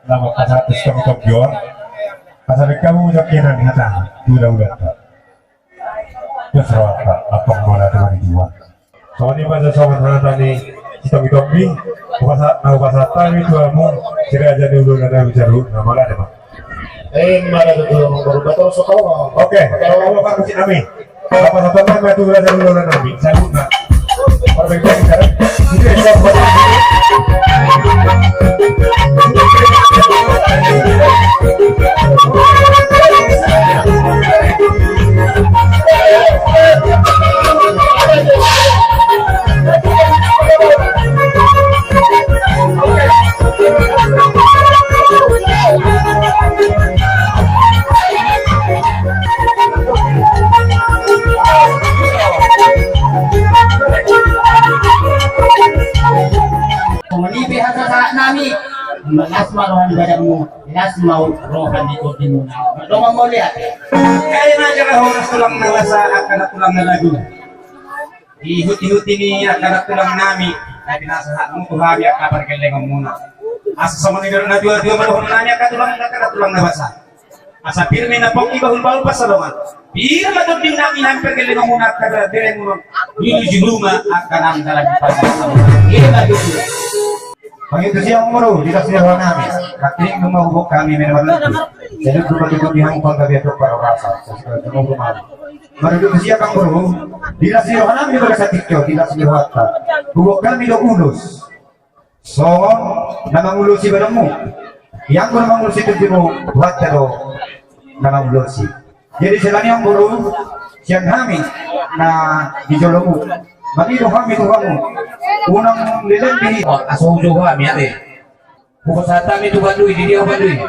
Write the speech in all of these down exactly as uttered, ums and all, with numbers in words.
Nama pasahat tu sitongtong jual. Pasahat kamu ucap kena hata. Udah, udah. Terserah apa, apa mau ada teman di luar. Songon i ma songon hata ni sitombitombi. Hupasahat, hupasahat hami tu hamu si raja ni ulaon nami, saluhutna. Mauliate ma. Eh, mauliate tu hamu, baru batal sotong. Oke, kalau bapak musik nami. Apa satu nama tu raja ni ulaon nami, saluhutna. Perfect, perfect. Songon i pe hata sahat nami, las ma roha ni badanmu, las ma roha ni tondimuna. Mardongan mauliate. Ai ma jala horas tulang na basa, angka na tulang na lagu. Di huti-huti ni angka na tulang nami, na pinasahatmu tu hami angka pargellengonmuna. Asa songon i do na dua-dua ma dohonon nami angka tulang, angka na tulang na basa. Asa pir ma na pongki, bahul-bahul pansalongan. Pir ma tondim nami, hami pargellengonmuna angka berengmu on. Julu-julu ma angka nang dalan di pansalongan. Ima tutu. Mangido tu sian boru, di las ni roha nami. Nangkining nunga huboan hami mena marlutu. Saluhut ma tutu di hamu panggabean dohot parhorasan. Saluhut ma tutu. Marlutu tu sian boru, di las ni roha nami, di las ni roha nami, di las ni rohanta. Huboan hami do ulos. Songon na mangulosi badanmu. Ianggo na mangulosi tondimu, Tuhanta do na mangulosi. Jadi siala ni on boru, sian hami na di jolomu, mangido hami tu hamu, unang leleng be hita. Asa hujou hami ate. Hupasahat hami tu Pandui, di dia Pandui.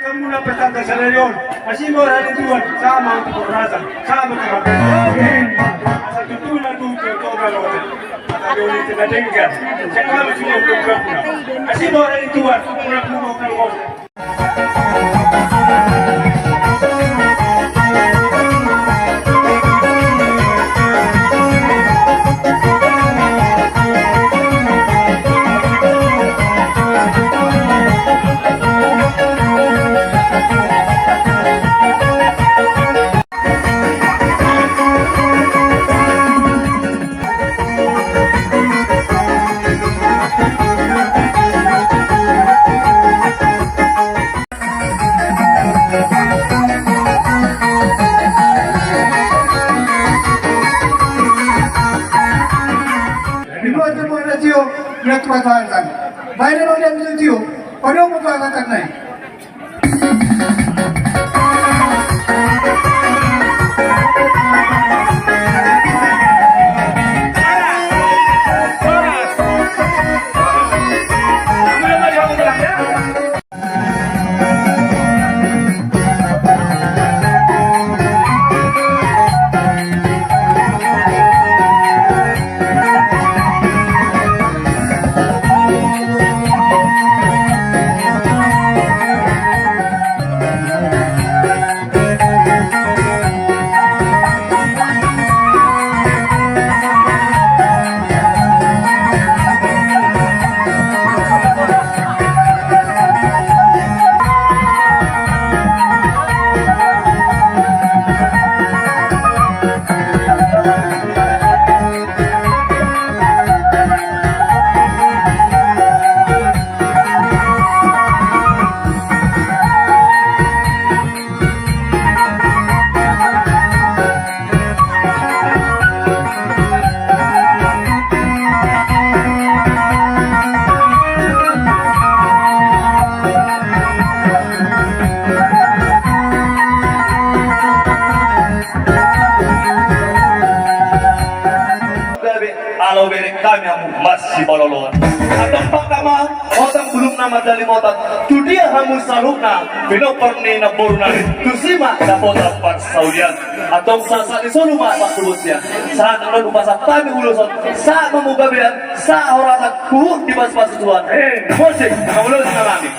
Muna pertanda sadari on, asi ma roha ni Tuhan, sama untuk berasa, sama untuk berasa. Asa tutu na tutu toga lote. Asa doni tena denggan. Sekali sudah bergabung. Asi ma roha ni Tuhan, muna muna. Di luar jempol rasio, ia tua tahan. Baik, dia mau dia minum tiu. Pada mau tahan, tahan naik. Masipaloloan. Antong pangka ma, otang bulung na mardalimota. Tu dia hamu saluhutna, pinompar ni namboru nami, tusi ma dapotan parsaulian. Antong sahat-sahat ni solu ma pangkubosian. Sahat na ro upasahat hami ulos on, sahat ma hamu gabean, sahat horas, huhut dipasu-pasu Tuhan. Musik, na ulos na nami.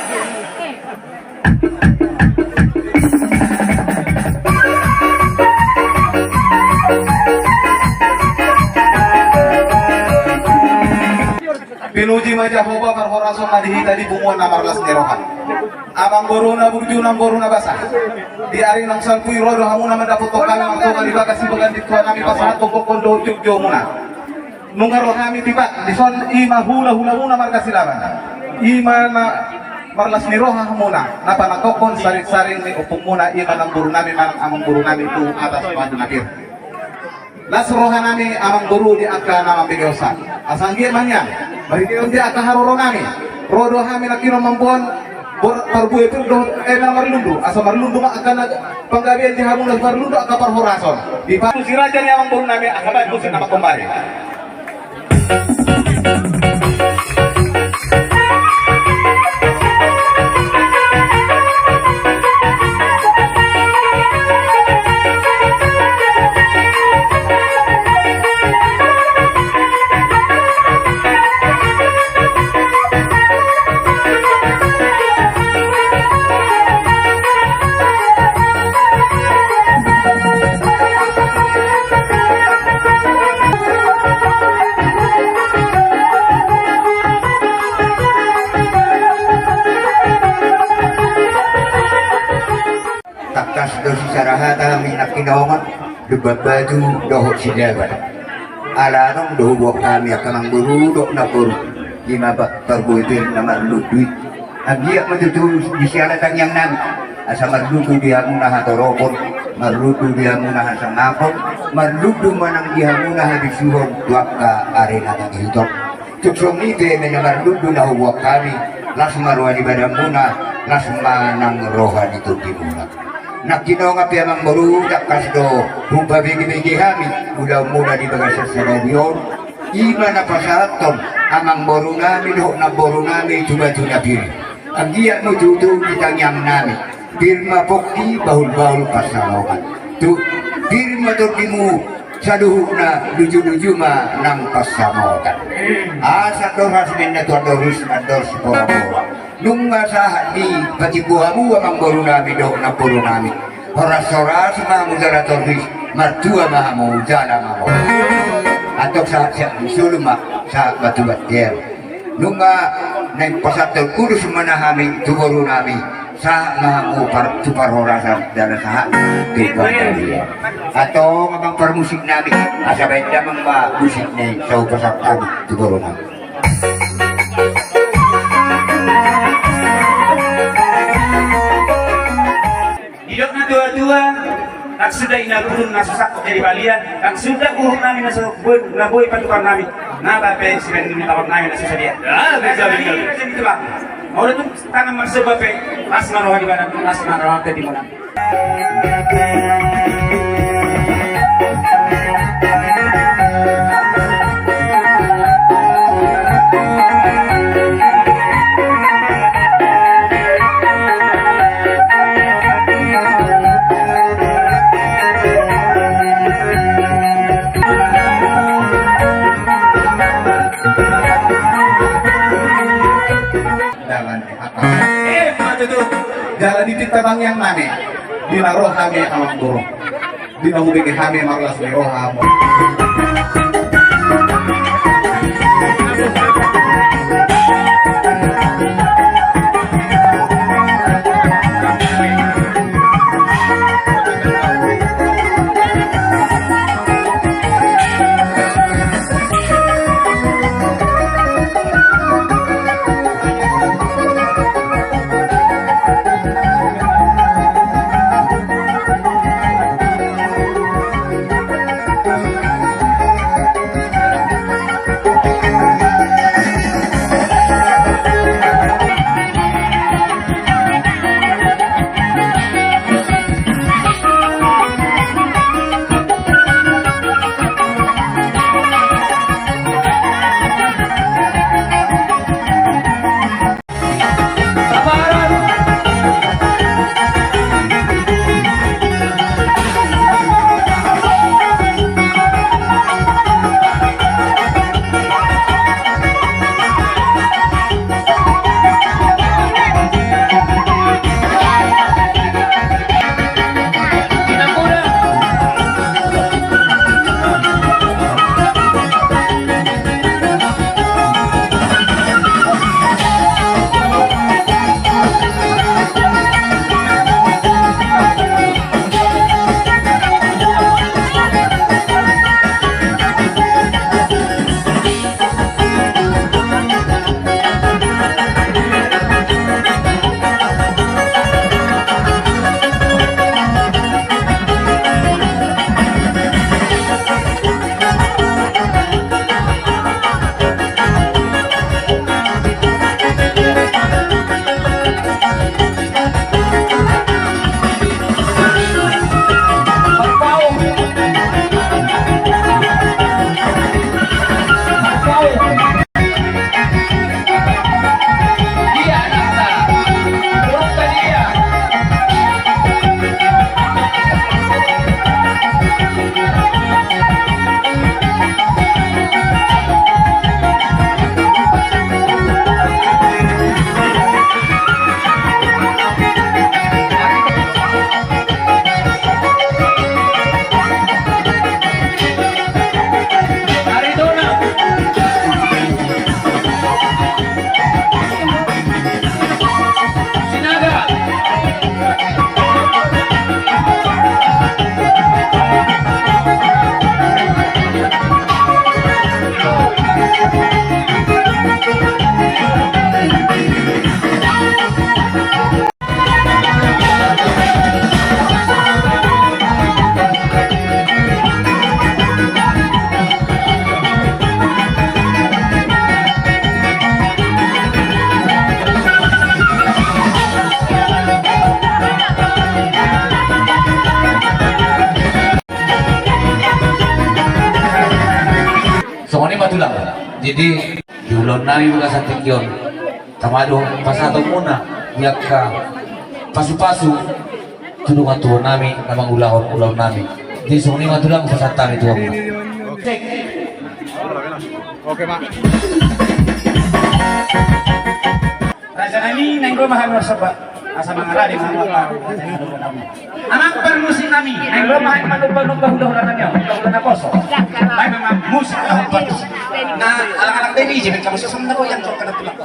Pinuji ma Jahowa, parhorasan ma di hita di punguan na marlas ni roha. Amangboruna burju, namboruna basa. Di ari naung salpu i ro do hamuna mandapothon hami martonga di bagas sibaganding tua nami pasahathon gokhon dohot joujou muna. Nunga ro hami tiba dison, i ma hula-hulamuna marga Silaban. I ma na marlas ni roha hamuna, na panangkokhon saring-saring ni ompungmuna, i ma namboru nami manang amangboru nami tu atas batu na pir. Las roha nami amangboru di angka na mambege osa. Asa anggiat ma nian, marhite on di angka haroro nami, ro do hami nangkin on mamboan bor-, parbue pir dohot, eh, na marlundu. Asa marlundu ma angka na panggabean di hamuna, marlundu angka parhorasan. Di pa-, musik raja ni amangboru nami, asa baen musik na mangkombari. Tangkas do sisarahata hami nangkin on, Lumban Batu dohot Silaban. Ala adong do huboan hami angka amangboru dohot namboru, i ma pa-, parbue pir na marlundu i. Anggiat ma tutu di siala tangiang nami, asa marlundu di hamuna hatoropon, marlundu di hamuna hasangapon, marlundu manang di hamuna habisuhon tu angka ari na mangihut on. Tung songon i pe ma na marlundu na huboan hami, las ma roha ni badanmuna, las ma nang roha ni tondimuna. Nangkin on pe amangboru, tangkas do hupabegebege hami ulaonmuna di bagasan sadari on, i ma na pasahathon amangboru nami dohot namboru nami tu batu na pir. Anggiat ma tutu di tangiang nami, pir ma pongki, bahul-bahul pansalongan. Tu, pir ma tondimu saluhutna, luju-luju ma nang pansamotan. Asa andor hasininna tu andor ris, andor sipora-pora. Nunga sahat dipatimbo hamu amangboru nami dohot namboru nami. Horas-horas ma hamu jala torus, martua ma hamu jala mamora. Antong sahat-sahat ni solu ma, sahat ma tu bontean. Nunga naeng pasahathon ulos ma na hami tu boru nami, sahat ma hamu par-, tu parhorasan jala sahat tu panggabean. Antong amang parmusik nami, asa baen damang ma musik na i, sai hupasahat hami tu boru nami. Didok na tua-tua, ndang suda ina bulung na so sangkot jadi balian, ndang suda uhum nami na so boi, na boi patukar nami. Napa pe sibaen ni tawar nami na so sadia. Ah, betul, betul. Jadi itulah. Molo tung tangan marsoba pe, las ma roha di badan, las ma roha di badan. Dalan ni hata. Eh, maju tu. Dalan ni tinta tangiang nami. Di na ro hami amangboru. Di na hubege hami marlas ni roha. Jadi, di ulaon nami bagasan tingki on, tama do pasahaton muna di angka pasu-pasu tu dongan tubu nami na mangulahon ulaon nami. Jadi, songon i ma tulang pasahat nami tu hamuna. Oke, Mak. Raja nami, naeng ro ma hami marsomba. Asa mangalade ma hami. Amang parmusik nami, naeng ro ma hami manomba-nomba hula-hula nami, hula-hula naposo. Baen ma musik na hombar tusi. Na alang-alang be i, jadi kamu susun na goyang, cok, kada tulang.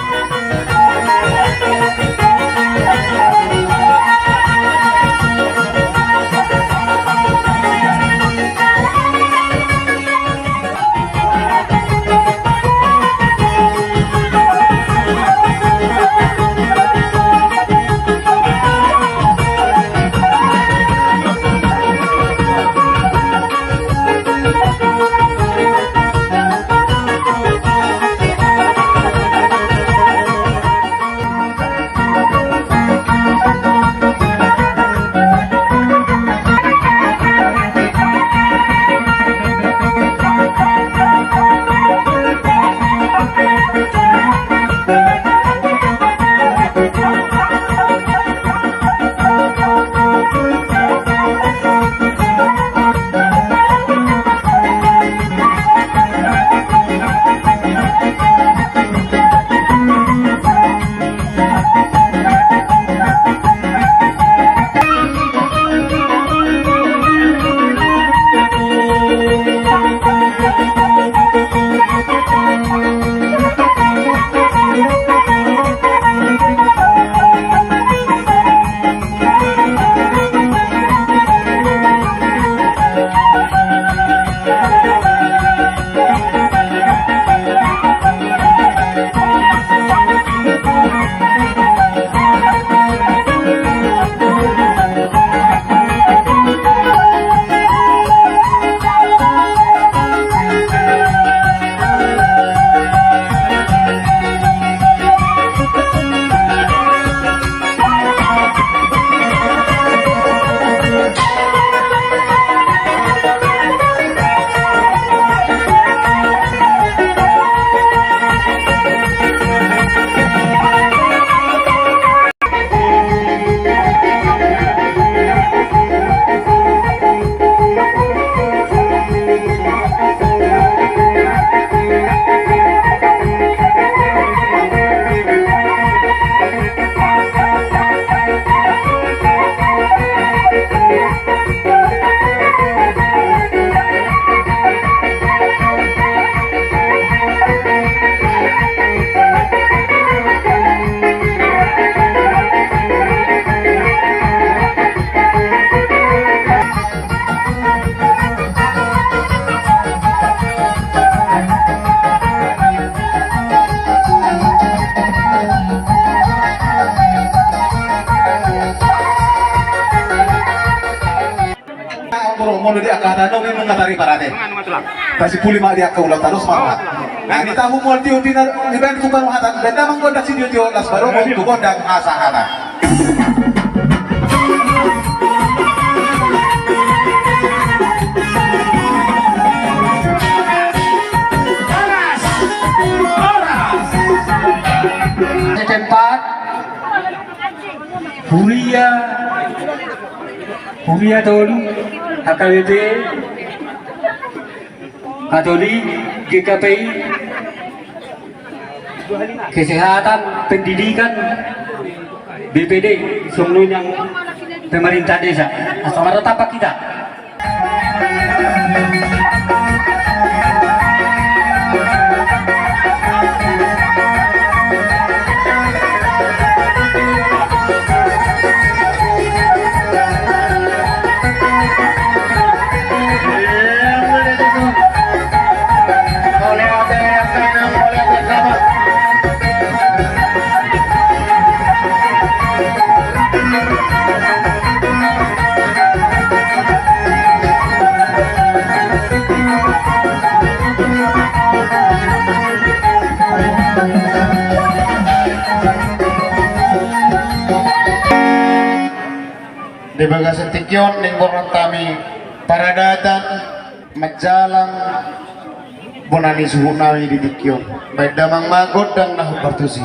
Molo di angka hata nami nunga tarida parade. Tasipuli ma di angka ulaon taros ma. Nah, ni tahu mol tiup di na-, di baen tu baru hata, baen damang gondang si tio-tio las baru, gondang asa hata. Tempat Huria, Huria tolu, H K B P, Katolik, G K P I, kesehatan, pendidikan, B P D, songon i nang pemerintah desa. Asa maratapak hita. Di bagasan tingki on, naeng borhat hami paradatan, manjalang, Bona ni suhut nami di tingki on. Baen damang ma gondang na hombar tusi.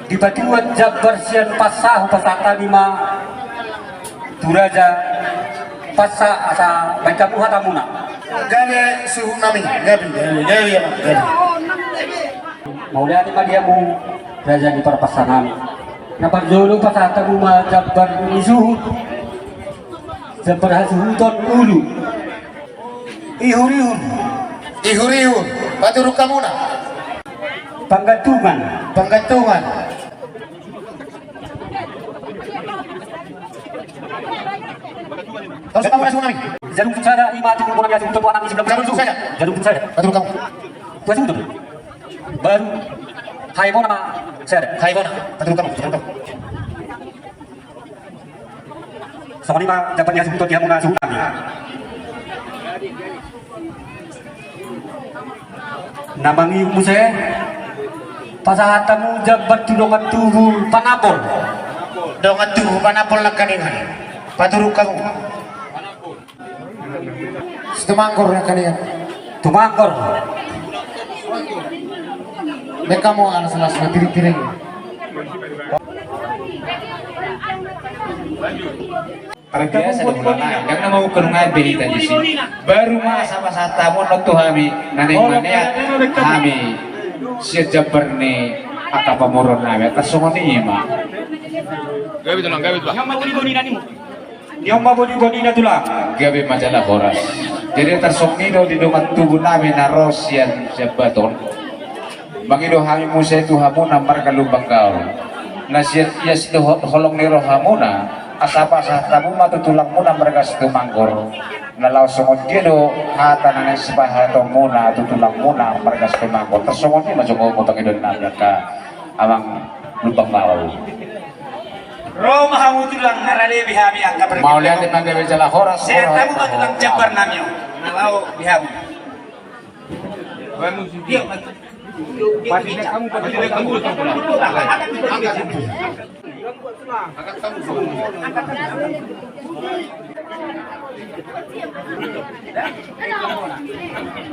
Dipatuat jambar sian pansahat, pasahat hami ma tu raja pansahat asa baen hamu hatamuna. Gabe suhut nami, gabe, gabe, gabe, gabe. Mauliate ma di hamu raja ni parpansahat nami. Na parjolo pasahat hamu ma jambar ni suhut. Jambar hasuhuton ulu. Ihur-ihur. Ihur-ihur. Paturuk hamuna. Panggantungan. Panggantungan. Torus hamu na suhut nami. Jaduk sada ima tu bona ni asa untuk anak di sebelah. Jaduk sada. Jaduk sada. Paturuk hamu. Tua sudah. Baru. Hai bona ma sada. Hai bona. Paturuk hamu. Paturuk hamu. Songon i ma jambar ni hasuhuton di hamu na suhut nami. Na mangihut muse, pasahat hamu jambar tu dongan tubu Panapol. Dongan tubu Panapol nangkaningan. Paturuk hamu. Situmanggor nangkaningan. Tumanggor. Baen hamu alas-alas na piring-piring. Parbiasa do mulana, ndang na mau kerungai berita di sini. Baru ma asa pasahat hamu on tu hami, na naeng maneat hami sian jambar ni angka pamoruon nami, tarsongon i ma. Gabe tulang, gabe tulang. Ni on ma bodi-bodina tulang. Gabe ma jala horas. Jadi tarsongon i do di dongan tubu nami na ro sian Jambaton. Mangido hami muse tu hamuna marga Lumban Gaol. Na sian ias dohot holong ni rohamuna, asa pasahat hamu ma tu tulangmuna marga Situmanggor. Na laos songon dia do hata na naeng sipasahatonmuna tu tulangmuna marga Situmanggor. Tarsongon i ma songon i pangidoan nami angka amang Lumban Gaol. Ro ma hamu tulang, na rade be hami angka pargabungan. Mauliate ma, gabe jala horas. Sehat hamu ma tulang jambar nami on. Na laho be hamu.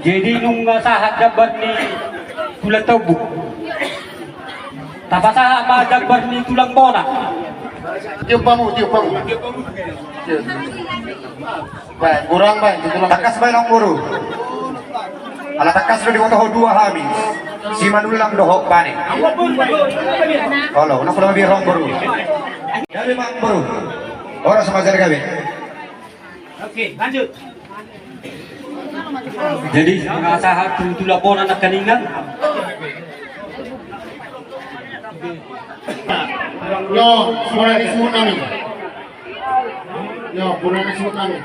Jadi nunga sahat jambar ni tulang tobu. Tapasahat ma jambar ni tulang bona. Tiup hamu, tiup hamu. Baen, gurang baen, di tulang. Tangkas baen, amangboru. Ala tangkas do diboto ho dua hami. Simanullang dohot bane. Olo, unang pola mabiar ho, amangboru. Gabe ma, amangboru. Horas ma jala gabe. Oke, lanjut. Jadi, nunga sahat tu tulang bona nangkaningan. Yo, bona ni suhut nami. Yo, bona ni suhut nami.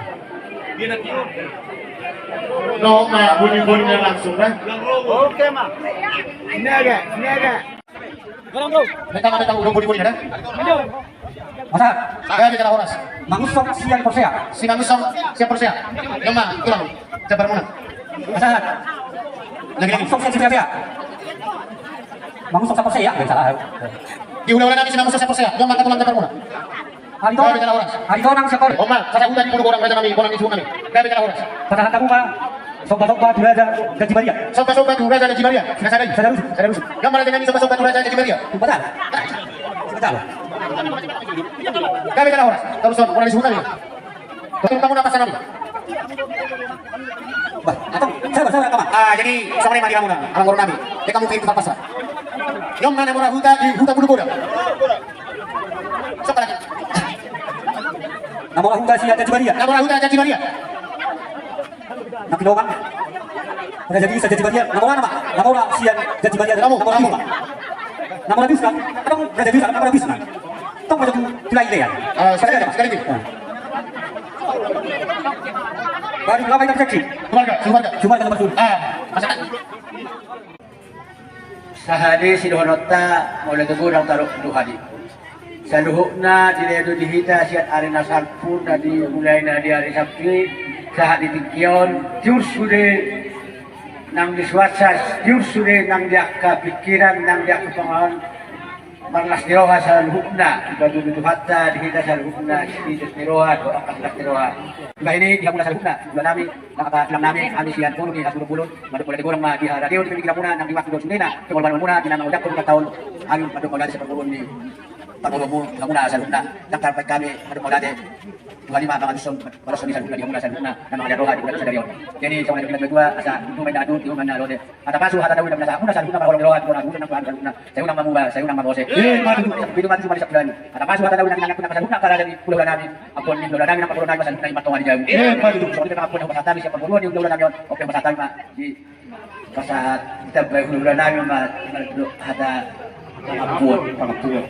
Yo, ma, bodi-bodina langsung, kan? Oke, ma. Ini ada, ini ada. Meta, meta, udah bodi-bodi, kan? Masa? Gabe jala horas. Mangunsong sian porsea. Simangunsong sian porsea. Yo ma, tulang. Jambar muna. Masa? Lagi, lagi. Mangunsong sian porsea. Mangunsong sian porsea, nggak salah. Di hula-hula nami Simangunsong sian porsea. Yo ma, tulang, jambar muna. Ari to. Gabe jala horas. Ari to nang sekor. Oma, sasahuta di mulu godang raja nami, bonang ni suhut nami. Gabe jala horas. Pasahat hamu ma. Somba-somba tu raja Ganji Maria. Somba-somba tu raja Ganji Maria. Sada-sada i. Sada rusuk. Sada rusuk. Gabe ma raja nami, somba-somba tu raja Ganji Maria. Tumpah talo. Tumpah talo. Gabe jala horas. Taruson, bonang ni suhut nami. Taruson hamu na pasa nami. Bah, atong, sabar, sabar, kawan. Ah, jadi songon i ma di hamuna, amangboru nami. Dek hamu pin tu pasa. Nunga na mora huta di Huta Bulu Godang. Siapa lagi? Na mora huta sian Janji Badia. Na mora huta Janji Badia. Na kilongan. Raja Desa Janji Badia. Na mora nama. Na mora sian Janji Badia. Na mora nama. Na mora Bisma. Adong Raja Desa, na mora Bisma. Tong Raja Desa. Tulai Lean. Ah, sekali lagi, Mas. Sekali lagi. Baru lama kita kecil. Keluarga, keluarga. Cuma dalam betul. Ah, masakan. Sahat ni sidohononta, molo tu godang taruh Tuhan i. Saluhutna dilehon do di hita sian ari na salpu na dimulai na di ari Sabtu i, sahat di tingki on, tiur sude nang di suasa, tiur sude nang di angka pikiran, nang di angka pangaon, marlas ni roha saluhutna, dipatudu Tuhanta di hita saluhutna, silas ni roha, dohot angka las ni roha. Dibahen i di hamuna saluhutna, jua nami, nang angka tulang nami, hami sian Purun ni Hasudon Bolon, mandok mauliate godang ma di haradeon, di pikiranmuna, nang di waktu dohot sundena, pengorbananmuna, di na mangojakhon ulang taon, hami mandok mauliate sian parboruon ni parboruonmu, di hamuna saluhutna, nang tarbaen hami, mandok mauliate, Tuhan i ma mangalushon, balashon ni saluhutna di hamuna saluhutna, na mangalean roha di bulan sadari on. Jadi, songon na nidok ni natuatua, asa, unang ma inda atur, tiur ma inda lote. Hata pasu, hata dabu, na pinasahat muna saluhutna, marholong ni roha, di bona guru, nang Tuhan saluhutna. Sai unang mamora, sai unang mabose. Eh, matutu. Pitu matutu ma di sampingan. Hata pasu, hata dabu, na pinasahat muna saluhutna, angka raja ni hulahula nami. Ampon ni hulahula nami, nang parboru nami, saluhutna i ma tonga di jabu. Eh, matutu. Songon i ma ampon na hupasahat hami sian parboruon ni hulahula nami on. Oke, pasahat hami ma. Di pasahat, ditambai hulahula nami ma, ma, hata pangampuon, pangampuon.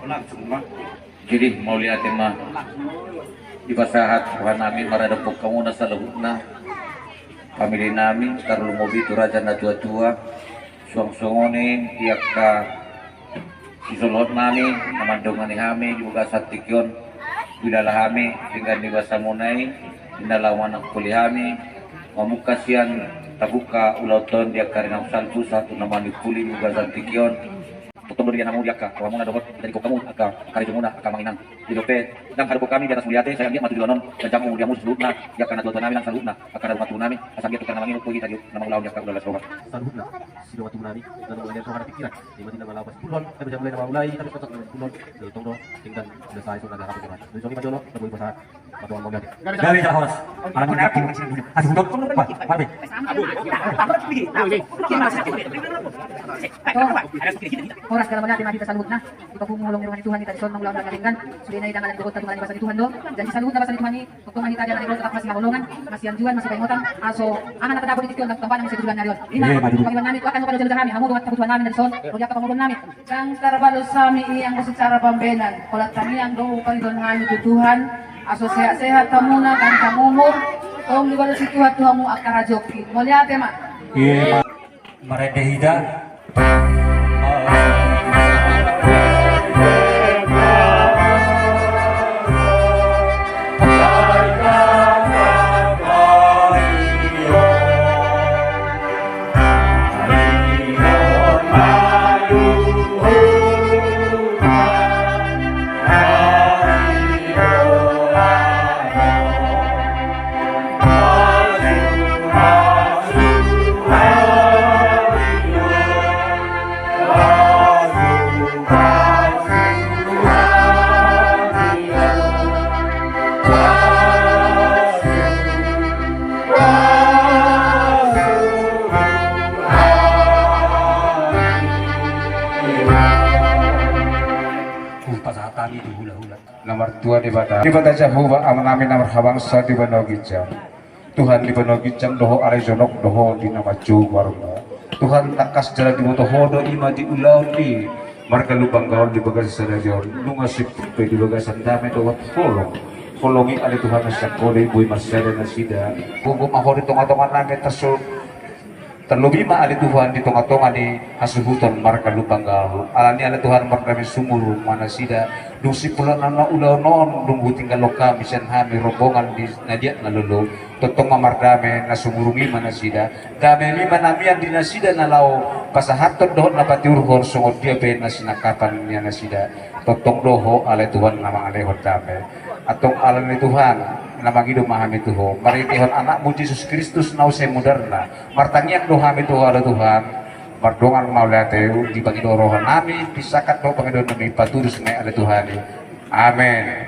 Langsung ma. Jadi, mauliate ma. Dipasahat roha nami maradophon hamuna saluhutna. Pamili nami, tarlumobi tu raja natuatua. Suang songon i di angka sisoloan nami, na mandongani hami di bagasan tingki on. Huilala hami, denggan ni basamuna i, di na laho manangkoli hami. Mamungka sian tabuka ulaonta on di angka ari na salpu, sahat tu na manimpuli di bagasan tingki on. Tongtong do denggan hamu di angka rohamuna dohot, di angka karejomuna, angka, angka amang inang. Di dope, ndang hadophon hami di atas mauliate, sai anggiat ma tu joloan on, ganjang umur di hamu saluhutna, di angka natuatua nami nang saluhutna, angka na tubu nami, asa anggiat tukar na mangihuthon hita di na mangulahon di angka ulaon las roha. Saluhutna, sidongan tubu nami, na mangulahon roha nang pikiran, di mata na laho pasipulhon, tapi jam mulai na mangulahon, tapi tongtong na pasipulhon, jadi tong do, denggan, sudah sai, sudah ada apa. Jadi songon i ma jolo, na boi pasahat. Gabe jala horas. Alam ni aku. Aduh, udah pun lupa. Babe. Horas, jala mauliate ma di hita saluhutna. Dipapungu holong ni roha ni Tuhan hita dison mangulahon na denggan. Sude na i ndang adong dohot, Tuhan, basa ni Tuhan do. Jadi saluhutna basa ni Tuhan i, tongtong ma hita di angka na denggan tetap masihaholongan, masianjuan, masipaingotan. Asa aha na tadapot di tingki on, tamba nang masihaholongan na denggan. Ima, panghibaon nami, tu angka na palualuhon nami, hamu dohot kebutuhan nami na dison, ro di angka parboruon nami. Ndang tarbalos hami ianggo secara pambahenan, holan tangiang do hupaido hami tu Tuhan, asa sehat-sehat hamuna, ganjang umur, tong dibalosi Tuhan tu hamu angka rajoki. Mauliate ma. Iya, ma-, marende hita. Hupasahat hami tu hulahula. Na martua Debata, Debata Jahowa, Amanami na marhabangsa di banua ginjang. Tuhan di banua ginjang do Ho, alai jonok do Ho di na manjou goarMu. Tuhan, tangkas jala diboto Ho do i ma di ulaon ni marga Lumban Gaol di bagasan sadari on. Nunga simpul pe di bagasan dame dohot holong. Holong i, ale Tuhan, na sangkode boi marsada nasida. Gogo ma Ho di tonga-tonga nami, tarsongon i, tarlobi ma, ale Tuhan, di tonga-tonga ni hasuhuton marga Lumban Gaol. Alani, ale Tuhan, mardame sumurung ma nasida. Dung simpul annon ulaon on, dung hutinggalhon hami sian hami rombongan di na liat na lolo, tongtong ma mardame, na sumurung i ma nasida. Dame i ma na mian di nasida na laho pasahathon dohot na patiurhon, songon dia pe na sinangkapan ni nasida. Tongtong do Ho, ale Tuhan, na mangalehon dame. Antong, alani, Tuhan, na mangido ma hami tu Ho marhitehon AnakMu Jesus Kristus na use mudarna. Martangiang do hami tu Ho, ale Tuhan. Mardongan mauliate, dipangido roha nami, pisahat do pangidoan nami, patudos ma i, ale Tuhan i. Amen.